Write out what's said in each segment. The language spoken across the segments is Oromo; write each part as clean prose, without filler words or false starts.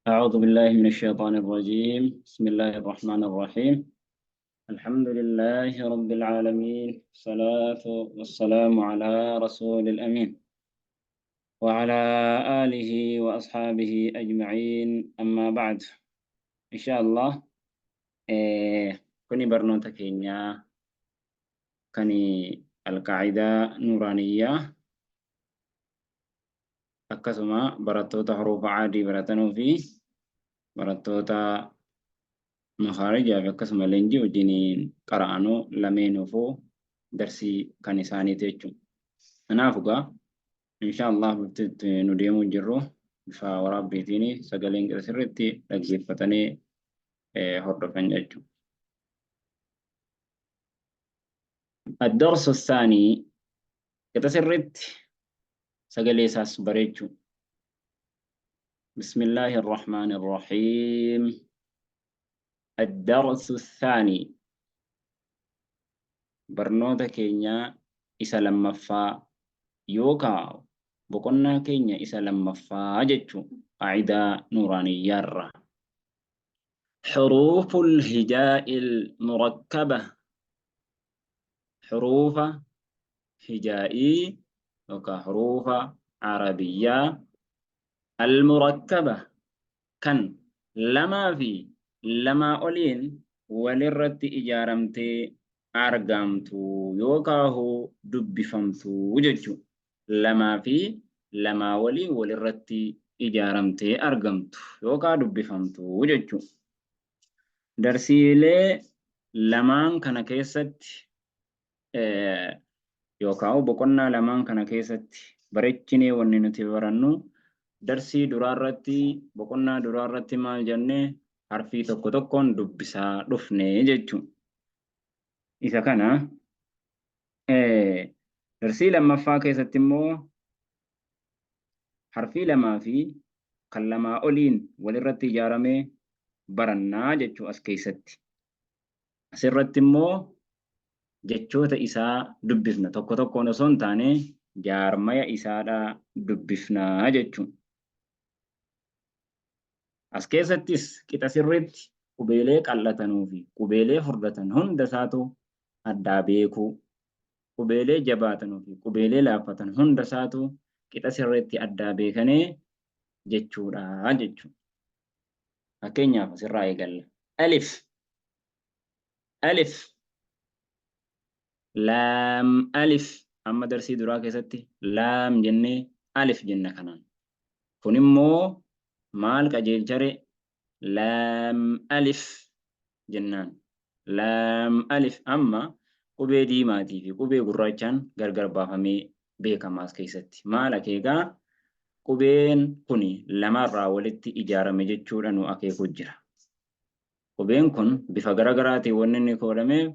أعوذ بالله من الشيطان الرجيم. بسم الله الرحمن الرحيم. الحمد لله رب العالمين، الصلاة والسلام على رسول الأمين وعلى آله وأصحابه أجمعين. أما بعد، إن شاء الله kuni barnoota keenya kan alqaa'idaa nuuraaniyyaa, akkasuma barattoota huruufa caadii baratanuu fi barattoota makaarijaa fi akkasuma leenjii wajjiniin qara'anuu lameenuufuu darsii kan isaaniiti jechuudha. Kanaaf egaa insha Allah bifti itti nu deemuu jirru bifa waraabbiitiin sagaleen qira sirriitti dhaggeeffatanii hordofan jechuudha. Ad-darsu saanii qixa sirriitti sagalee isaas bareechuu. Bismillaahi irrahmaani irrahiim. Ad-darsu saanii, barnoota keenya isa lammaffaa yookaa boqonnaa keenya isa lammaffaa jechuu qaa'idaa nuuraaniyyaarraa. Xuruuful hijaa'il murakkaba, xuruufa hijaa'ii yookaan xuruufa arabiyyaa al-murakkaba kan lamaa fi lamaa oliin walirratti ijaaramtee argamtu yookaahu dubbifamtu jechuudha. Lamaa fi lamaa waliin walirratti ijaaramtee argamtu yookaa dubbifamtu jechuudha. Darsiilee lamaan kana keessatti yookaan boqonnaa lamaan kana keessatti barechinee wanni nuti barannu, darsii duraarratti, boqonnaa duraarratti maal jenne? Harfii tokko tokkoon dubbisaa dhufne jechuudha. Isa kana darsii lammaffaa keessatti immoo harfii lamaa fi kan lamaa oliin walirratti ijaaramee barannaa jechuu as keessatti. Asirratti immoo jechoota isaa dubbifna, tokko tokkoon osoo hin taane jaarmaya isaadhaa dubbifnaa jechuu. As keessattis qixa sirriitti qubeelee qal'atanuu fi qubeelee furdatan hunda isaatu addaa beekuu, qubeelee jabaatanuu fi qubeelee laaffatan hunda isaatu qixa sirriitti addaa beekanee jechuudha jechuudha. Fakkeenyaaf asirraa eegalla. Alif, alif, laam, alif. Amma darsii duraa keessatti laam jennee alif jenna kanaan. Kun immoo maal qajeelchare? Laam alif jennaan. Laam alif amma qubee diimaatii fi qubee gurraachaan gargar baafamee beekama as keessatti. Maal akeekaa? Qubeen kun lamarraa walitti ijaarame jechuudha nu akeekuu jira. Qubeen kun bifa garagaraatiin wanni inni koodhameef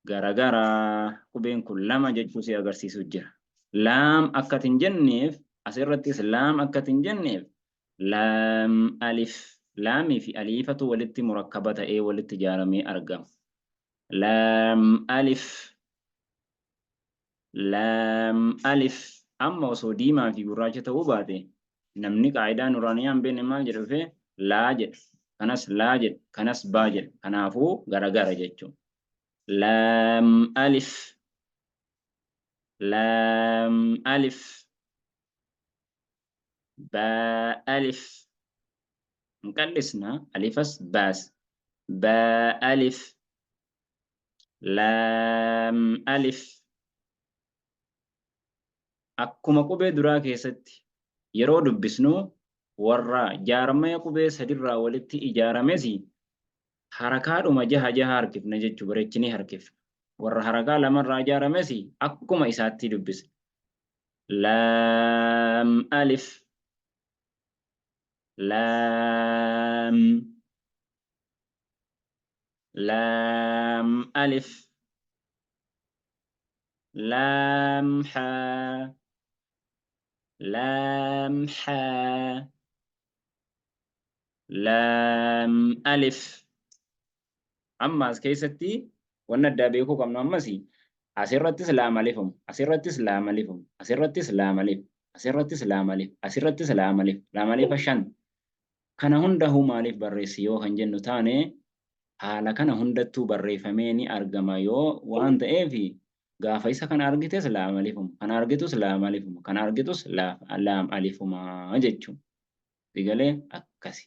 garagaraa, qubeen kun lama jechuu si agarsiisuu jira. Laam akkat hin jenneef, asirrattis laam akkat hin jenneef laam alif, laamii fi aliifatu walitti murakkaba ta'ee walitti ijaaramee argama. Laam alif, laam alif. Amma osoo diimaa fi gurraacha ta'uu baate, namni qaayidaa nuraaniyaa hin beekne maal jedha? Dhufee laa jedha, kanas laa jedha, kanas baa jedha. Kanaafuu garagara jechuudha. Laam alif, laam alif, baa alif. Hin qal'isna alifas baas. Baa alif, laam alif. Akkuma qubee duraa keessatti yeroo dubbisnu, warra jaarmaya qubee sadirraa walitti ijaarames harakaadhuma jaha jaha harkifna jechuu, bareechinee harkifna. Warra harakaa lamarraa ijaarames akkuma isaatti dubbisna. Laam alif, laam, laam alif, laam haa, laam haa, laam alif. Amma as keessatti wanni addaa beekuu qabnu, ammas asirrattis laam alifamu, asirrattis laam alifamu, asirrattis laam alif, asirrattis laam alif, asirrattis laam alif, laam alifa shan. Kana hundahuu maaliif barreessi yoo kan jennu taane, haala kana hundattuu barreeffamee ni argama yoo waan ta'eef, gaafa isa kana argites laam alifuma, kana argitus laam alifuma, kana argitus laam alifuma jechuudha. Sigalee akkasi.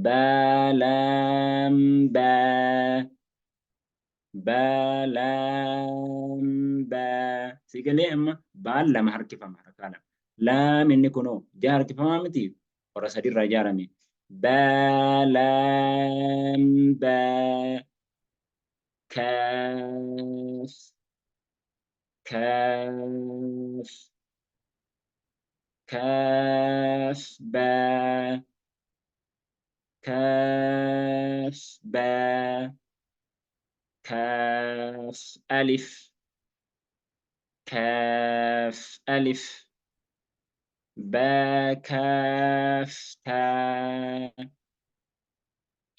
Ba laam baa ba laam baa sigalee amma baan lama harkifama harkaa lama. Laam inni kunoo jaha harkifamaa miti warra sadi irraa ijaarame. Ba laam baa kaaf kaaf kaaf baa kaaf baa kaaf alif kaaf alif baa kaaf taa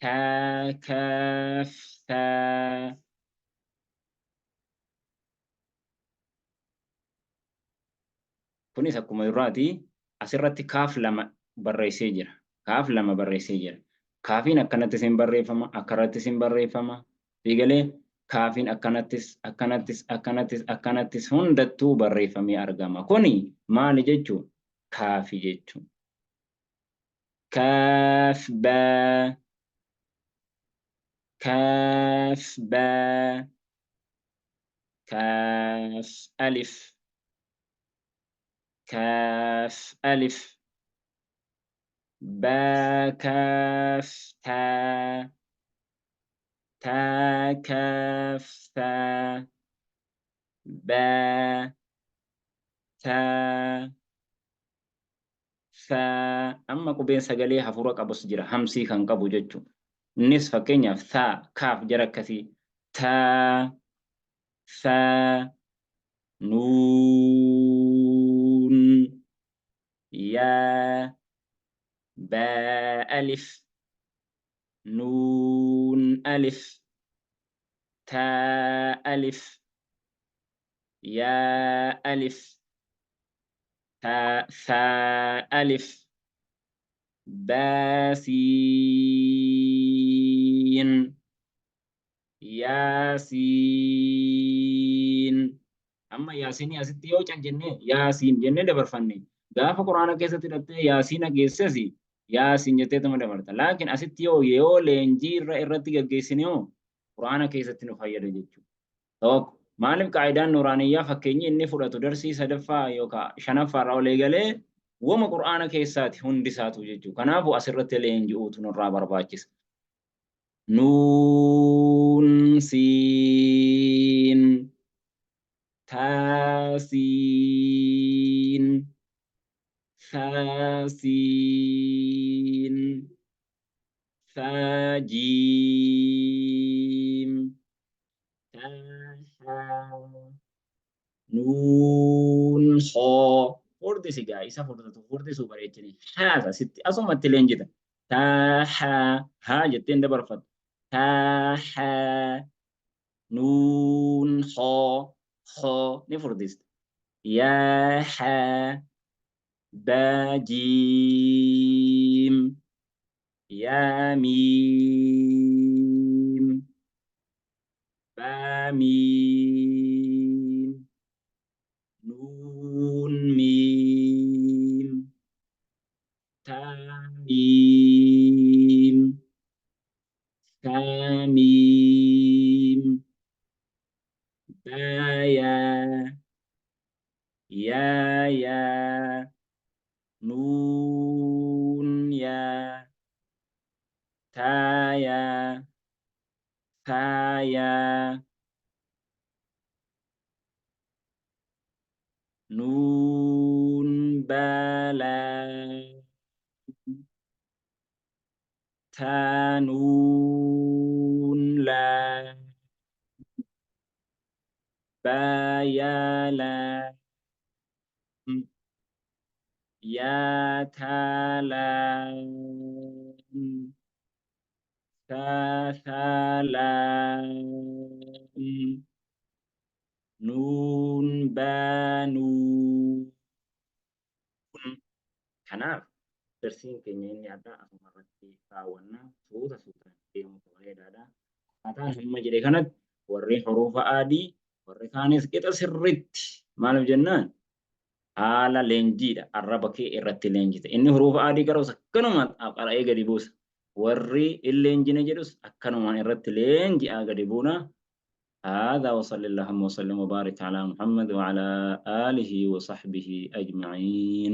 taa kaaf taa. Kunis akkuma duraati asirratti kaaf lama barreessee jira. Kaaf lama barreessee jira. Kaafiin akkanattis hin barreeffama, akkanattis hin barreeffama. Fiigalee kaafiin akkanattis, akkanattis, akkanattis, akkanattis hundattuu barreeffamee argama. Kuni maali jechuu? Kaafi jechuu. Kaaf baa kaaf baa kaaf alif kaaf alif baa kaaf taa taa kaaf taa baa taa thaa. Amma qubeen sagalee hafuura qabus jira, hamsii kan qabu jechuudha. Innis fakkeenyaaf thaa, kaaf jara akkasii taa, thaa, nuun, yaa, baa alif, nuun alif, taa alif, yaa alif, taa, thaa alif, baa siin, Yaasiin. Amma Yaasinii asitti yoo cal jennee Yaasiin jennee dabarfanne gaafa Qur'aana keessatti hidhattee Yaasiina geesses Yaasiin jetteetuma dabarta. Laakiin asitti yoo leenjii irratti gaggeessine hoo Qur'aana keessatti nu fayyada jechuudha. Tokko maaliif qaayidaan nuuraaniyyaa fakkeenyi inni fudhatu darsii sadaffaa yookaan shanaffaa irraa ol eegalee wama Qur'aana keessaati hundisaatu jechuudha. Kanaafuu asirratti leenji'uutu nurraa barbaachisa. Nuun siin taa siin thaa siin thaa jiim taa haa nuun hoo furdisi gaa isa furdatu furdisuu bareechini haasa sitti asumatti leenjita taa haa haa jetteen dabarfattu taa haa nuun hoo hoo ni furdista yaa haa baa jiim yaa miim baa miim nuun miim taa miim thaa miim baa yaa yaa yaa nuun yaa taa yaa thaa yaa nuun baa laa taa nuun laa baa yaa laa yaa taa laa thaa thaa laa nuun baa nuun. Kanaaf Darsiin keenya inni har'aa asuma irratti raawwanna. Suuta suutaan deemuutu bareedaadha. Akkaataan hamma jedhe kanatti warri huruufa aadii warri kaanis qixa sirriitti maaliif jennaan haala leenjiidha arraba kee irratti leenjite. Inni huruufa aadii qara'us akkanumaan qara'ee gadi buusa. Warri hin leenjine jedhus akkanumaan irratti leenji'aa gadi buuna. هذا وصلى اللهم وسلم وبارك على محمد وعلى آله وصحبه أجمعين.